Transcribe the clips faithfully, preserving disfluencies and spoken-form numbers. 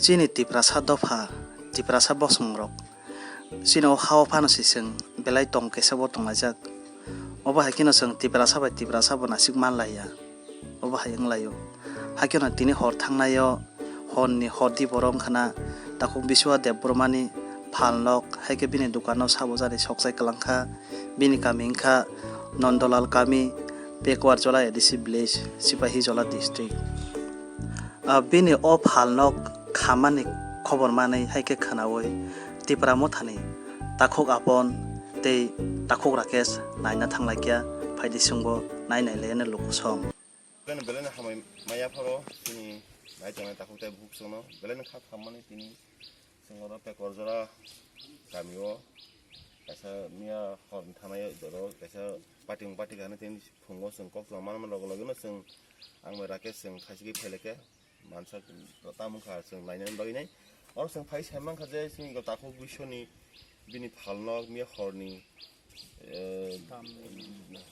Chini Tiprasa dopha, Tiprasa bosongrok, chini o ha-o phano se chwng belai tong kesa bo tonglaijak. Obo hai kheno chwng Tiprasa bai Tiprasa bo nasik manlaiya. Obo hai wnglaio. Hai kheno tini hor thangnaio, horni hordi borok wngkhana takhuk Biswa Debbarmani phalnok, hai khe bini dukano sabo jani sokchai kwlangkha. Bini kami wngkha Nondolal kami, Pekuarjola A D C village, Sipahijola district. Ah, bini o phalnok khamani khobor manwi hai khe khwnaui Tipra Mothani takhuk Apon tei takhuk Rakesh naina thanglaikha, phaidi chwngbo nai nailaiya lukusong. Belai belai hamai maya pharo chini nai tongnai takhuk tei bukhuk songno belai kha khammani tini. Chwng oro Pekuarjola kami o kaisa miya hor thanai oro kaisa party party gana tini phungo chwng kok chwng manma logo logo no chwng ang bai Rakesh chwng khaisigi phaileke mansa tamo kha chwng nainani bagwi nai oro chwng phai sai mankha je chini takhuk Biswani bini phalnok miya horni eh,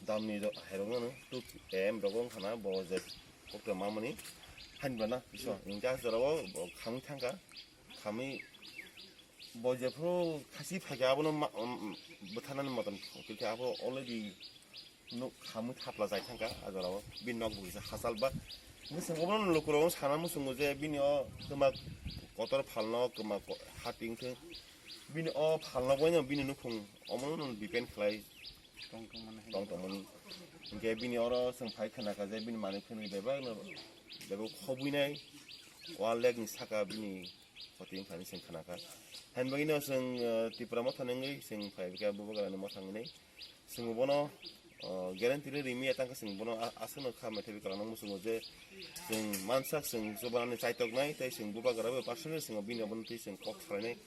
damni rok hairok no two M rok wngkha na bo je kok chwng manmani hani bana Biswa hingke ah jora o bo khamwi thangkha. Khamwi bo jephuru khasi phaikha abono ma-, um, bwtharnani motom khe abo already nuk khamwi thapla jai thangkha a jorao bini nok bo kisa hachal ba. Bwswk obono lukurok sana muchungo je bini o twma kotor phalno kwma ko-, hati wngthwng bini o phalno boino bini nukhung omono depend khlai tong tongmani. Hinkhe bini oro chwng phai khna kha je bini manwi khwnwi bebak no bebak khobwi nai o lake ni saka bini Poti wngkha hinwi chwng khna kha. Haini bagwino chwng, eh, Tipra Motha ni wngwi chwng phai kha Bubagrani Motha wngwi. Chwng bono, oh, guarantee rwi rimiya tangkha chwng bono a-, aswkno kha maithabi kwlangno muchungo je chwng mansak chwng chubanani chaitoknai tei chwng Bubagra bai personally chwng bini abono twi chwng kok salainai.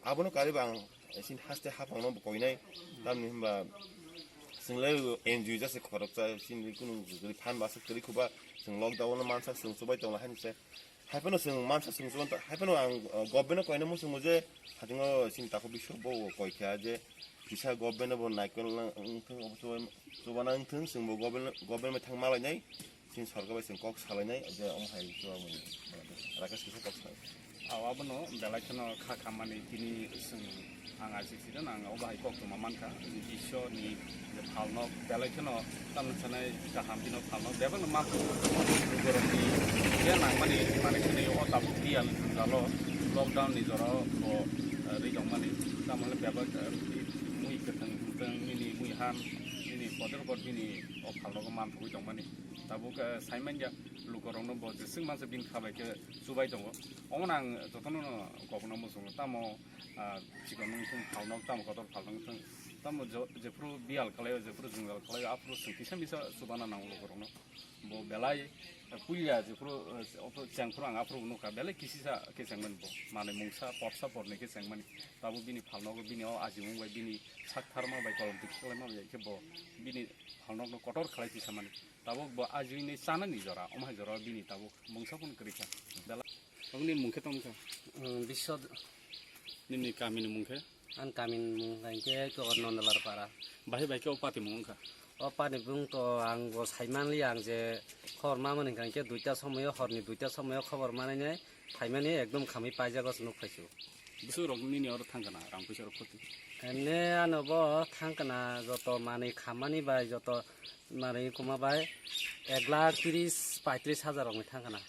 Abono karwi bo ang chini haste haphangno bo koinai. Tamni hwnba chwng le N G O jase khoroksa chini kunu phan bwswk kwrwi khuba chwng lockdown no mansak chwng chubai tongla haini se. Haiphano chwng mansa chwng chuban ta, haiphano ang, uh, government no koina muchungo je, hatingo chini takhuk Biswa bo koi kha je, kisa government no bo naikol na wngthung, obo chuban, chubana wngthung, chwng bo government, government bai thang malainai, chini sorkar bai chwng kok salainai, je omo hai chuba mung, Rakesh kisa kok salai. Aw, abono belai kheno kha khammani tini chwng Ang aji sida nang o bahai kok tongma mankha, Iswrni je phalno belai kheno tamni sanai kaham bino phalno bebakno mankha. Borokni je nangmani manwi kheno o tabuk biyal jalo lockdown ni jora bo, eh, ri tongmani tamoni bebak, eh, mui kwthwng kwthwng nini mui han nini kotor kot bini o phalnogo manthogwi tongmani tabuk, eh, saimanya lukorokno bo jeswk mansa bini kha bai khe chubai tongo. Omono ang jotono no kobokno muchungo tamo. Ah, chikon wngthung, phalnok tamo kotor phalnok wngthung, tamo jo-, jephuru biyal kalaio, jephuru jwngjal kalaio, aphuru chwng kisa misa chubana nango lukurokno. Bo belai, ah, puila jephuru, ah, ophuru chengphuru ang aphuru nukha, belai kisisa khe chengmani bo. Manwi mungsa, porsa pornwi khe chengmani. Tabuk bini phalnogo, bini o ajimung bai, bini sak tharma bai, kolom tikhi khlaima bai khe bo bini phalnokno kotor khlai tisamani. Tabuk bo ajini chanani jora, omo hai jora bini tabuk mungsa phano kwrwi kha. Belai. Aboni mung khe tamo kha? Hmm, Biswa. Nini kamini mung khe? Ani kamini mung khe khe Nondolar para. Bahai bai khe o pati mung wngkha? O pati mung to ang bo sai manliya, ang je khobor ma mani hwnkha khe duita somoyo, horni duita somoyo khobor manai nai phaimani ekdom khamwi paijago se nuk phaisu. Bwswk rok nini oro thangkha na rang puisa rok khoti? Emne ano bo thangkha na joto manwi khammani bai joto Mari kuma bai ek lakh tris paitris hajar rokni thang khana.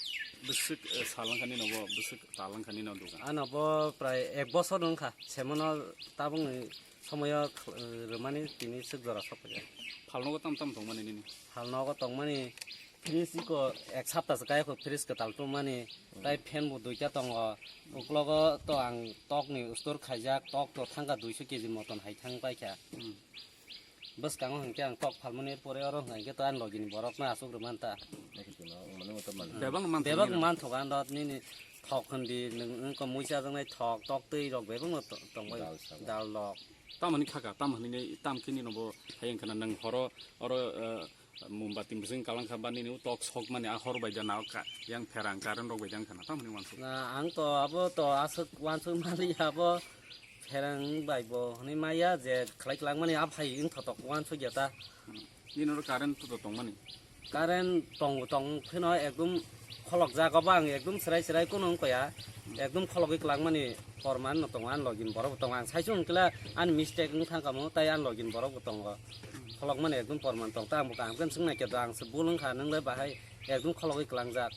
Bwswk, eh, salangkha nino bo, bwswk talangkha nino dogan? Ano bo prai ek bosor wngkha, semono tabukni somoyo, eh, rwmani tini swk jora sok paikha. Phalnogo tam tam tongmani nini? Phalnogo tongmani fridge iko ek sapta se kaya kho fridge kwtal tongmani, tai fan bo duita tongo, uklogo to ang tokni store khaijak, tok to thangkha duiso keji moton hai thang paikha. Hmm. Bwskango hinkhe ang tok phalmani pore oro hinkhe to ani logini borokno aswk rwmanta. Bebak no manthogo. Bebak manthogo ang dot nini thok hwndi nwng wngkha muicha jaknai thok tok twi rok bebak no to-, tongbai. Dal sago. Dal rok. Tamoni khaka, tam hinwi tam khe nino bo hayang khana nwng horo oro, eh, mombati bwswng kalang kha ba nini tok sok mani a hor bai da na ka yang pherang current rok bai da wngkha na tam hinwi wansuk. Na, ang to abo to aswk wansuk mali abo Pherang bai bo hwnwi maya je khlai kwlangmani a phai wng thotok uansukya ta. Nini oro current to tongmani? Current tong, tong pheno ekdom Kholok jaga bo ang ekdum srai srai kunu wngkha ya, ekdum khologwi kwlangmani porman no tongo, ani login borok bo tongo, ang saichung wngkhe ani mistake wng thangkha mo, tai ani login borok bo tongo, kholokmani ekdum porman tong, ta ang bo kaham khe swng naikhe do, ang se bul wngkha, nwng le bahai ekdum khologwi kwlangjak.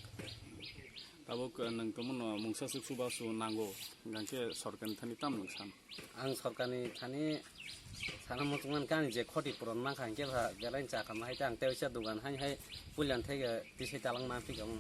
Tabuk, eh, nwng tongmano mungsa suk subasu nango, hingkhe sorkarni thani tamo nwng san? Ang sorkarni thani sana muchungmani khe ani je khoti puron mankha, hingkhe ba belai chakha ma hai ta ang tei waisa dogan hai hai puilan thege tisai talang manphika mo.